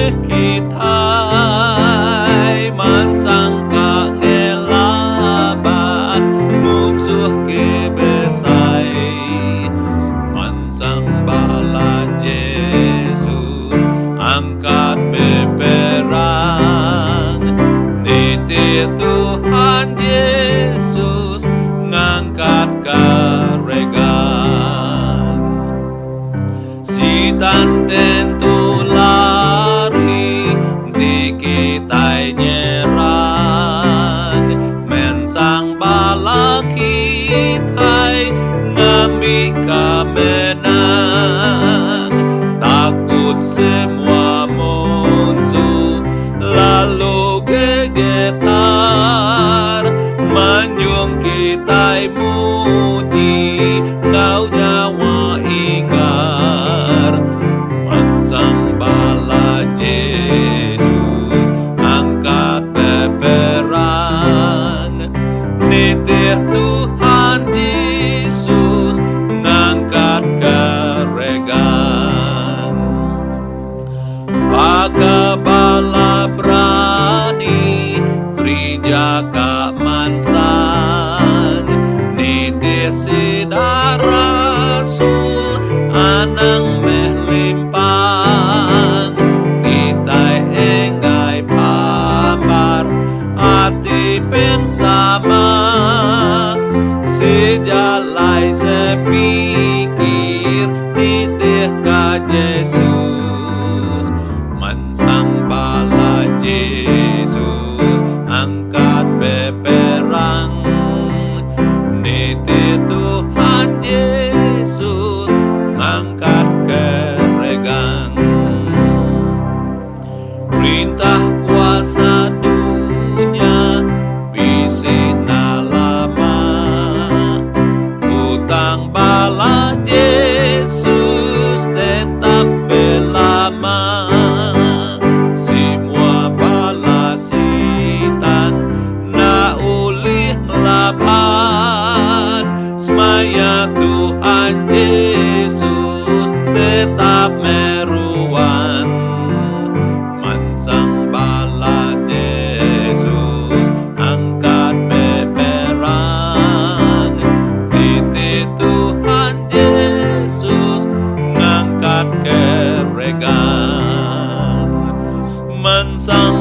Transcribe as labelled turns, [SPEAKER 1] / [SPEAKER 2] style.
[SPEAKER 1] meh kitai mansang ka ngelaban munsuh ke besai. Mansang bala Jesus angkat beperang nitih Tuhan Jesus ngangkat ka regang. Sitan tentu lari enti kitai nyerang mensang bala kitai ngambika menang. Takut semua munsuh lalu gegetar manjung kitai muji enggau nyawa inggar. Mansang bala Jesus angkat beperang nitih Tuhan Jesus ngangkat ke regang. Baka bala berani gerija ka mansang nitih sida rasul anang meh limpang kitai enggai pambar ati pen sama sejalai sepikir nitih ka Jesus mansang bala Jesus angkat beperang nitih Tuhan Jesus ngangkat keregang perintah kuasa dunya bisi enda lama utang bala Jesus tetap belama semua bala sitan enda ulih ngelaban semaya Tuhan Jesus tetap meruan mansang bala Jesus angkat beperang nitih Tuhan Jesus ngangkat keregang mansang.